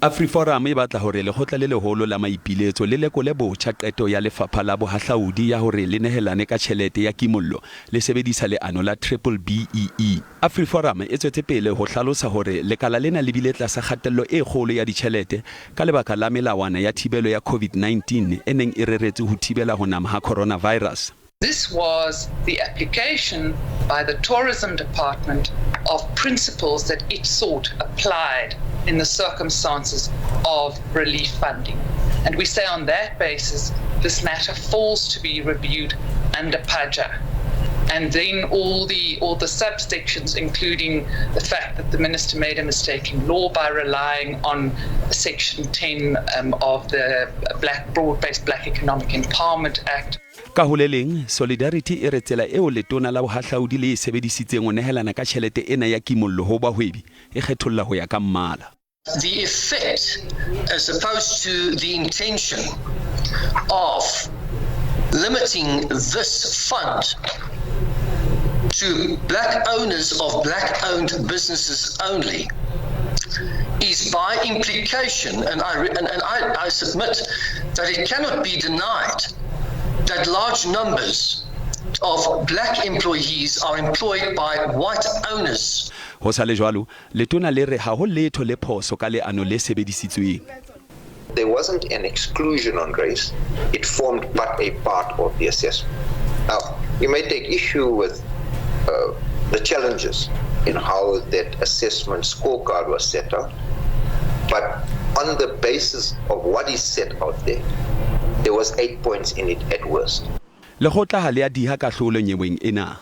AfriForum e batla hore Lekgotla le Leholo la Maipiletso le lekole botjha qeto ya Lefapha la Bohahlaudi ya hore le nehelane ka tjhelete ya kimollo le sebedisa leano la Triple BEE. AfriForum e tswetse pele ho hlalosa hore lekala lena le bile tlasa kgatello e kgolo ya ditjhelete ka lebaka la melawana ya thibelo ya COVID-19 e neng e reretswe ho thibela ho nama ha coronavirus. This was the application by the Tourism Department of principles that it thought applied in the circumstances of relief funding. And we say on that basis, this matter falls to be reviewed under PAJA. And then all the all the subsections, including the fact that the minister made a mistake in law by relying on Section 10 um, of the Black Broad-Based Black Economic Empowerment Act. Ka ho le leng, Solidarity e re tsela eo Letona la Bohahlaudi le e sebedisitseng ho nehelana ka tjhelete ena ya kimollo ho bahwebi e kgetholla ho ya ka mmala. The effect as opposed to the intention of limiting this fund to black owners of black-owned businesses only is by implication, and I, and, and I, I submit that it cannot be denied that large numbers of black employees are employed by white owners. Ho sa le jwalo, letona le re ha ho letho le phoso ka leano le sebedisitsweng. There wasn't an exclusion on race. It formed but a part of the assessment. Now, you may take issue with uh, the challenges in how that assessment scorecard was set out, but on the basis of what is set out there, there was eight points in it at worst. Lekgotla ha le a diha kahlolo nyeweng ena.